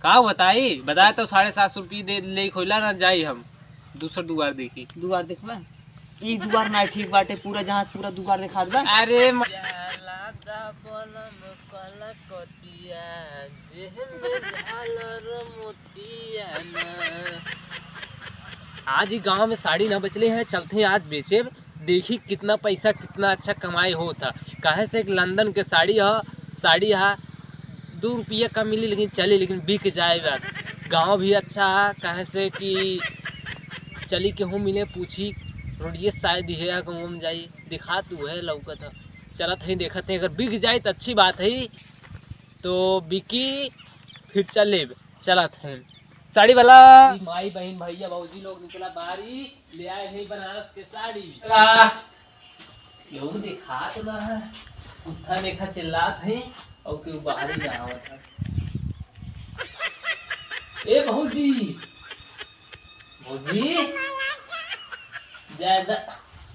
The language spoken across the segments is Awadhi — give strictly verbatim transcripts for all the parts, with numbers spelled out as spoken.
का बताई, बताए तो साढ़े सात सौ रुपये दे ले खोला ना जाई हम, दूसर दुआर देखी। दुआर देखबा? ई दुआर ना ठीक बाटे, पूरा जहाँ पूरा दुआर देखा देबा। अरे म- आज ही गाँव में साड़ी ना बचले हैं, चलते हैं आज बेचे, देखी कितना पैसा, कितना अच्छा कमाई होत है। काहे से कि लंदन के साड़ी ह, साड़ी ह, दो रुपया कम मिली लेकिन चली, लेकिन बिक जाए बस। गाँव भी अच्छा है, काहे से कि चली केहू मिले पूछी, रोडिये साय दिहे है, कहूँ हम जाई, दिखा तू है लौकत है। चलत है, देखत है, अगर बिक जाए तो अच्छी बात है, तो बिकी फिर चले, चलत है। साड़ी वाला, माई बहन भैया भौजी लोग निकला बारी, ले आए हैं बनारस के साड़ी। ला। केहू देखात ना है, कुत्ता लेखा चिल्लात है और केहू बाहर ही ना आवत है। ए भौजी, भौजी, ज्यादा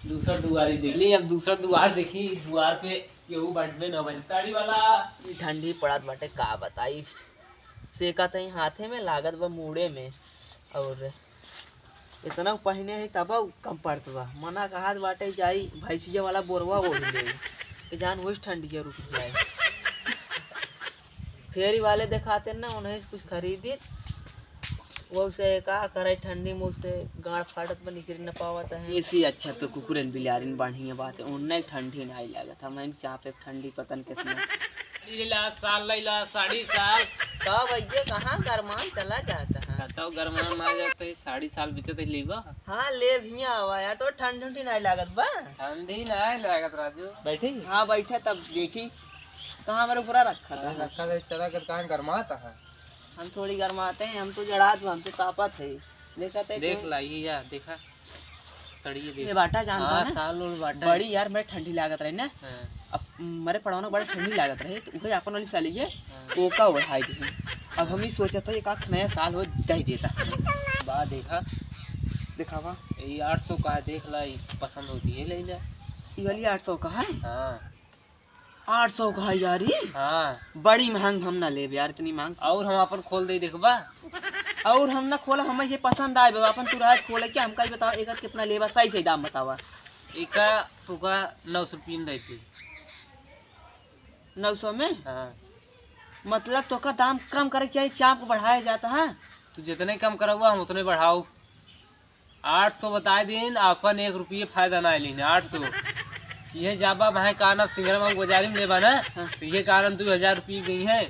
दूसर दुआरी देख ली, अब दूसर दुआर देखी, दुआर पे केहू बैठबे ना भाई। साड़ी वाला। ई ठंडी पड़त बाटे, का बताई, सेका तई हाथे में लागत बा मूड़े में, और इतना पहिने है तब कम पड़त बा। मना कहत बाटे जाई भैंसिया वाला बोरवा ओढ़ ले, कि जान वही ठंडिया रुक जाए। फेरी वाले देखाते ना, उन्हें कुछ खरीदी, वो से का करे, ठंडी में से गाड़ फाटत बा, निकल न पावत है। एसी अच्छा तो कुकुरन बिलारिन बढ़िया बात है, उन्हें ठंडी नहीं लागत, हम चापे ठंडी पतन कितना। लैला साल, लैला साड़ी साल। तब भैया कहाँ गरमान चला जाता है? तब गरमान आ जाता है, साड़ी साल बेचत है, लेबा? हाँ, ले भी आवा यार, तो ठंड ठंडी नहीं लागत बा? ठंडी नहीं लागत राजू। बैठे? हाँ, बैठा तब देखी। कहाँ हमारे पूरा रखा था? अरे रखा था, चला कर कहाँ गरमाता है? हम थोड़ी गरमाते हैं, हम तो जड़ात बा, हम तो तापत है। देखा ते देख तू। ला, ये यार, देखा। सड़िए देख। ये बाटा जानता हाँ, है ना? साल ओल बाटा बड़ी है। यार, मेरे ठंडी लागत रही ना। हाँ। अब मेरे पड़ौना बड़ा ठंडी लागत रही, तो उहे अपन वाली साली है, हाँ। ओका ओढ़ाई दी। अब हम ही सोचा था, एक आख नया साल हो, दे देता। बा देखा। दिखावा। ये आठ सौ का है, देख ला, ये पसंद होती है, ले ले। ये वाली आठ सौ का है? हाँ। आठ सौ का है यार, ये? हाँ। बड़ी महंग, हम ना लेब यार, इतनी महंग। और हम अपन खोल दे, देखबा? और हम ना खोला, हमें ये पसंद आए बा, अपन तू रात खोले के, हमका ही बताओ, एकर कितना लेबा, सही सही दाम बतावा। एका तुका नौ सौ रुपये में देती। नौ सौ में? हाँ। मतलब तोका दाम कम करे के चाहिए, चाप को बढ़ाया जाता है। तू जितने कम करवा, हम उतने बढ़ाओ। आठ सौ बताए दिन, अपन एक रुपये फायदा ना लेने, आठ सौ। ये जाबा भाई का नाम सिंगरवा बाजारी में लेबा ना, हाँ। तो ये कारण दो हजार रुपये गई है।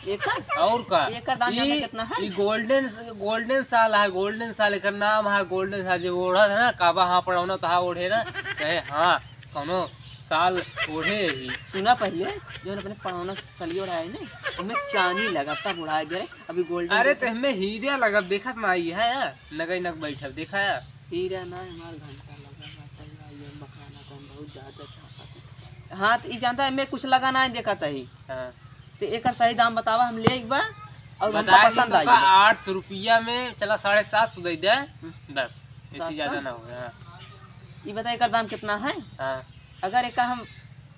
एकर? और का? एकर दाम जाने ई, कितना है? ई गोल्डन, गोल्डन साल है, गोल्डन साल एकर नाम है, गोल्डन साल। जो ओढ़ा है ना, काबा हाँ पड़ौना तो हाँ ओढ़े ना, कहे हाँ, कौनो साल ओढ़े ही। सुना पहले, जो अपने पड़ौना सलियो ओढ़ाए ने, ओमे चानी लगा, तब ओढ़ाए दे रे, अभी गोल्डन अरे, देखा। तो हमें हीरे लगब, देखत ना आई है, नगई नग बैठब, देखा है? हीरा ना, हमार घंटा लगा बा, तब ना, ये मखाना कौन बहुत ज्यादा छापा था। हाँ, तो ई जानता है, मैं कुछ लगा ना देखा था ही। हाँ। तो एकर सही दाम बतावा, हम ले एक बा, और हमका बताए पसंद तो आई का बा। आठ सौ रुपया में, चला, साढ़े सात सौ दे दे, हम्म। बस, इससे सात सौ? ज्यादा ना होगा, हाँ। ई बता, एकर दाम कितना है? हाँ। अगर एका हम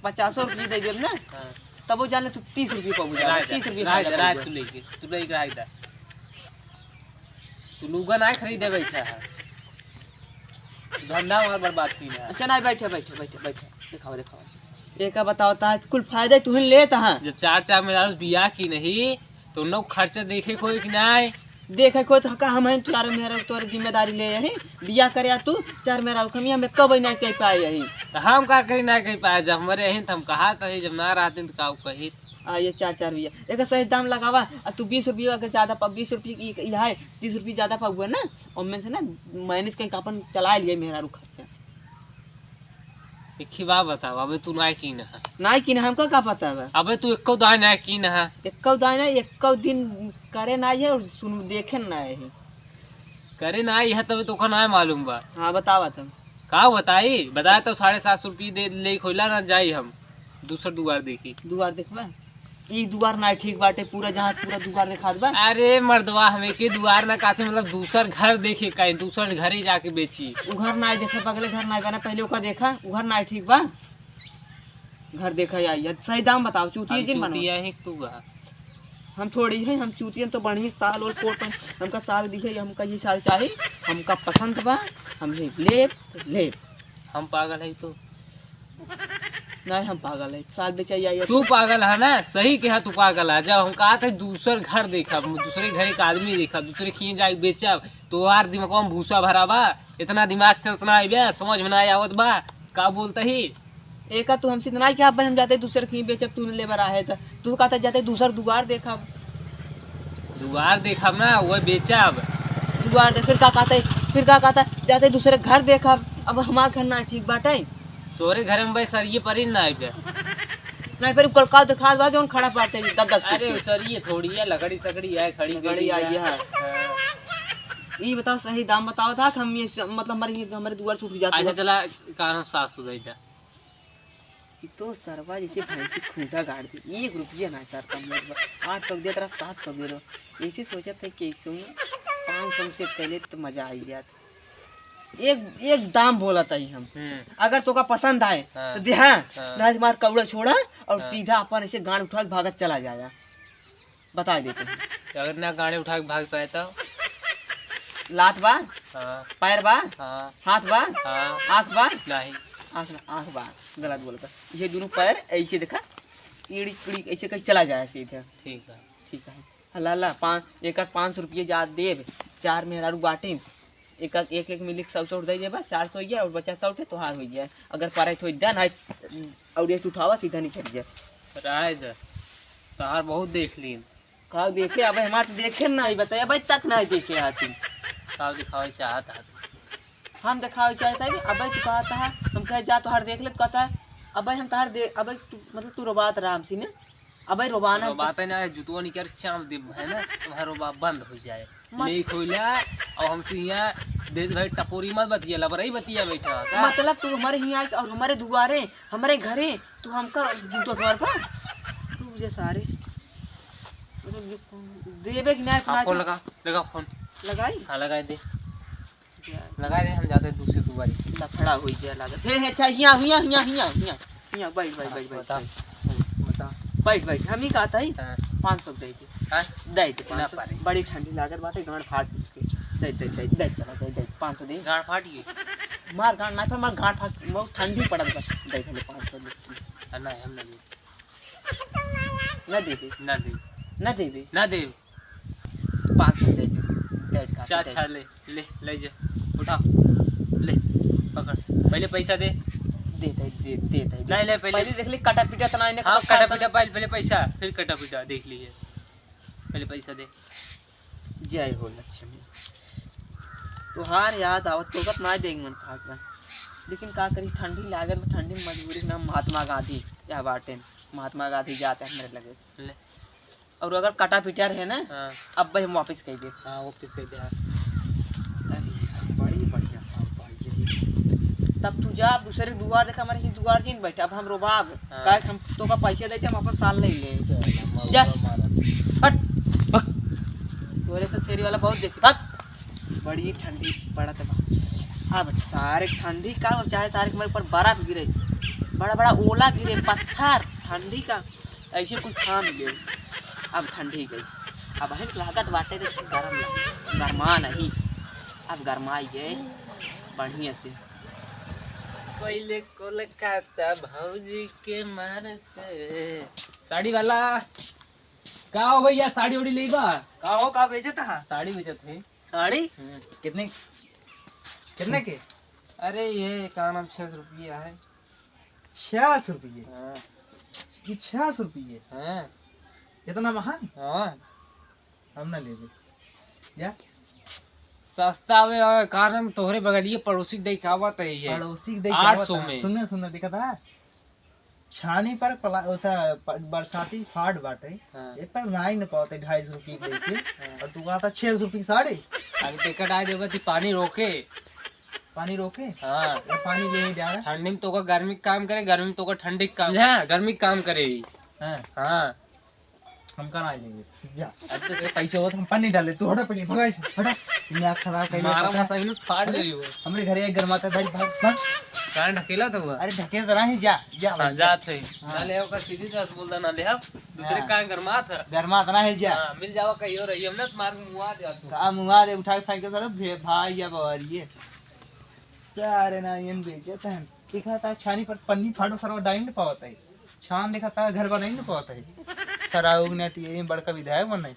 पचासो रुपये दे देब ना, हाँ। तब वो जाने तू तीस रुपये पाबू, जाने राय दे, तीस रुपये राय फायदा दे, राय पाबू। तू लेके, तू लेके राय दे। तू लुगा ना खरीदे बैठा है। धंधा हमार बर्बाद की ना। अच्छा, ना, बैठे, बैठे, बैठे, बैठे। दिखाओ, दिखाओ। एका बताओ, ता कुल फायदे तुहिन लेत हाँ। जब चार चार मेहरारू बियाह की नहीं, तो उन लोग खर्चा देखे कोई कि नाय? देखे कोई तो का हम हैं, चार मेहरारू तोर जिम्मेदारी ले यही। बियाह करे आ तू, चार मेहरारू कमी हमें कब ना कह पाए यही। तो हम का करी ना कह पाए, जब हमारे यही तो हम कहा था, जब ना रहते तो का कही। आ ये चार चार बिया, एक सही दाम लगावा, आ तू बीस रुपया अगर ज्यादा पा, बीस रुपया की, की है, तीस रुपया ज्यादा पाऊगा ना, और मैं से ना मैनेज करके अपन चला लिए मेहरारू खर्चा। एक ही बात बताओ, अबे तू नाय कीन है। नाय कीन, हमका का पता बा? अबे तू एक्को दाय नाय कीन है। एक्को दाय ना, एक्को दिन करे ना है और सुन, देखे ना है। करे ना है, तबे तोका ना मालूम बा। हाँ, बतावा तुम। का बताई? बताए तो साढ़े सात सौ रुपये दे ले खोला ना जाई हम। दूसर दुआर देखी। दुआर देखबा? ई दुआर ना ठीक बाटे, पूरा जहाँ पूरा दुआर देखात बा। अरे मर्दवा, हमें के दुआर ना काथे, मतलब दूसर घर देखे का, दूसर घरे जाके बेची। उ घर ना देखे, बगले घर ना बना, पहले ओका देखा, उ घर ना ठीक बा। घर देखा या, या सही दाम बताओ, चूतिया हम जिन बनवा। चूतिया ही तू बा। हम थोड़ी हैं, हम चूतियन तो बढ़िया साल और कोट में हमका साल दिहे, हमका ये साल चाही, हमका पसंद बा, हम ये लेब, लेब। हम पागल है तो? नहीं, हम पागल है, साल बेचा या, या तू पागल है ना, सही कहा तू पागल है। जब हम कहा थे दूसर घर देखब, दूसरे घर एक आदमी देखब, दूसरे खिए जाए बेचब, तो यार दिमाग में भूसा भरा बा, इतना दिमाग सेंस ना आइबे, समझ में ना आवत बा, का बोलता ही? एका तू हमसे इतना क्या भाई, हम जाते दूसर खिए बेचब, तू लेबर आहे त तू कहता जाते दूसर दुआर देखब। दुआर देखब ना, वो बेचब। दुआर दे, फिर का कहते, फिर का कहता जाते दूसरे घर देखब, अब हमार घर ना ठीक बाटे। तोरे घर में भाई सरिये पर ही ना आइबे। नहीं, फिर कल का दिखा बा जौन खड़ा बाटे दस दस अरे फीट के। सरिये थोड़ी है, लकड़ी सकड़ी है, खड़ी लकड़ी गड़ी आई है। है। हाँ। ई बताओ, सही दाम बताओ था कि हम ये स-, मतलब हमारे, ये हमारे दुआर छूट जाते अच्छा हैं। चला, कारण सात सौ दे दे। ई तो सरवा जैसे भैंसी खूंटा गाड़ दी। एक रुपया ना सर कम होत बा। आठ सौ दे रहा, सात सौ दे दो। ऐसे सोचत है कि ऐसे हूँ, पाँच सौ से पहले तो मजा आई जात। एक, एक दाम बोलत है हम। हम्म। अगर तोका पसंद आए हाँ। तो दे, हाँ। हाँ। ना तुम्हार कौड़ा छोड़ा और हाँ। सीधा अपन ऐसे गांड उठा के भागत चला जाया। बता देते हैं। अगर ना गांड उठा के भाग पाए तो? लात बा? हाँ। पैर बा? हाँ। हाथ बा? हाँ। आँख बा? नहीं। आँख ना, आँख बा। गलत बोलता। ये दोनों पैर ऐसे देखा, इड़ी, इड़ी ऐसे कहीं चला जाए सीधा। ठीक है। ठीक है। ला, ला, पाँच, एक आध पाँच सौ रुपये जा देब, चार मेहरारू बाटे, एक, एक, एक मिली सौ सौ दे देबा, चार सौ हो जाए और बचा सौ के तोहार हो जाए। अगर पारे तो दे ना, और एक उठावा सीधा निकल जाए। राय दे, तोहार बहुत देख लीन। का देखे? अबे हमार तो देखे ना ही बताया, अबे तक ना देखे आती। का दिखावे चाहत है? हम दिखावे चाहत है कि अबे तू कहता है, हम कहे जा तोहार देख ले, तो कहता है, अबे हम तोहार दे, अबे तू, मतलब तू रोबात राम सी ने, अबे रोबाना तो बात है ना, जुतवा निकर चाम दे है ना, तुम्हारा रोबा बंद हो जाए। मत- ले खोला, और हमसे यहाँ देश भाई टपोरी मत बतिया, लबरई बतिया बैठा का? मतलब तू हमारे यहाँ आके और हमारे दुआरे, हमारे घरे, तू हमका जूता सवार पा? तू जे सारे। मतलब ये फोन देबे कि नहीं हाँ, अपना फोन के? लगा, लगा फोन। लगाई? हाँ, लगाई दे। जा। लगाई दे, हम जाते हैं दूसरे दुआरे। लफड़ा होई जाए लागत। हे, हे, अच्छा, हियाँ, हियाँ, हियाँ, हियाँ, हियाँ, हियाँ, बैठ, बैठ, हाँ, बैठ, बैठ, बता। बैठ। बता। बैठ, बैठ, हम ही कहता ही। हाँ। पाँच सौ दे दे। हाँ? दे दे, ना पाँच सौ। पारे। बड़ी ठंडी लागत बाटे, गांड फाट के। दे, दे, दे, दे, चला, दे, दे, पाँच सौ दे। गांड फाट गई? मार गांड ना, पर मार गांड फाट, बहुत ठंडी पड़त बा। दे, दे, पाँच सौ दे। हाँ, ना, हम ना दे। ना देबे? ना देब। ना देबे? ना देब। पाँच सौ दे दे। दे दे, अच्छा, दे दे। अच्छा, ले, ले, ले जा, उठा, ले, पकड़, पहले पैसा दे। दे दे, दे दे, दे दे। नहीं, नहीं, पहले पहले देख ले, कटा पीटा तना इन्हें हाँ, कटा कटा पीटा, पहले, पहले पैसा, फिर कटा पीटा देख लीजिए, पहले पैसा दे। जय हो लक्ष्मी। तोहार याद आवत, तोकत ना देख मन खात बा। लेकिन का करी, ठंडी लागत बा, ठंडी में मजबूरी ना, महात्मा गांधी या बाटेन, महात्मा गांधी जाते हैं मेरे लगे से। ले। और अगर कटा पिटा रहे ना, हाँ। अब भाई हम वापस कह दे। हाँ, वापस कह दे, हाँ। अरे, बड़ी बढ़िया साहब भाई ये। तब तू जा, दूसरे दुआर देखा, हमारे ही दुआर जिन बैठे, अब हम रोबाब, हाँ। काहे हम तो का पैसे देते, हम अपन साल नहीं ले। साला, मौका जा। मारा। हट, भग। तोरे से फेरी वाला बहुत देखी, भग। बड़ी ठंडी पड़त बा। अब सारे ठंडी का, और चाहे सारे हमारे ऊपर बर्फ गिरे, बड़ा बड़ा ओला गिरे, पत्थर, ठंडी का। ऐसे कुछ खा मिले। अब ठंडी गई, अब है लागत बाटे रे, गरम लाग-, गरमा नहीं, अब गरमाई गए बढ़िया से। पहले कोलकाता भौजी के मार से। साड़ी वाला, का हो भैया, साड़ी ओड़ी लेबा? का हो, का बेचत हा? साड़ी बेचत है। साड़ी? हम्म। कितने, कितने के? अरे ये का नाम, छह सौ रुपया है। छह सौ रुपये? हाँ। ये छह सौ रुपये? हाँ। इतना महंग? हाँ। हम ना लेबे। जा। सस्ता में और कारण तोहरे बगलिए पड़ोसी के दे के आवत है ये। पड़ोसी के दे के आठ सौ आवत है। में। सुनना, सुनना, देखा था? छानी पर पला-, ओथा प-, बरसाती फाड़ बाटे। हाँ। ए पर नाई न पावत है ढाई सौ रुपये दे के। हाँ। और तू कहता छह सौ रुपये की साड़ी? अभी टिकट आ देबे तो पानी रोके। पानी रोके? हाँ। ये पानी ले ही जा रहा। ठंडी में तो का गर्मी का काम करे, गर्मी में तो का ठंडी का काम, हाँ, गर्मी का काम करे ही। हाँ। हाँ। हमका ना लेंगे। जा। अब तो ये पैसे हो तो हम पानी डाले, तू हटा पहले, भगा इसे, हटा। दिमाग खराब कर लिया, मारा पता है? मसाई में फाड़ गई हो। हमरे घरे एक गरमाता है, भाई, भाग, भाग। कान ढकेला तो हुआ। अरे ढकेल तो नहीं, जा, जा हाँ, भाई, जात है। हाँ। ना ले का सीधी तरह से बोल दे, ना ले दूसरे हाँ। कान गरमात है। गरमात ना है, जा। हाँ, मिल जावा कहीं और रही, हम ना मार मुआ दे तो। का मुआ दे, उठा के फेंक के सारा भे-, भाई या बवारी है। सारे ना ये बेचत हैं। देखा था छानी पर पन्नी फाड़ो, सरवा डाइन पावत है। छान देखा था घर बनाई न पावत है। सराउग ने ती ये बड़का विधायक बन नहीं।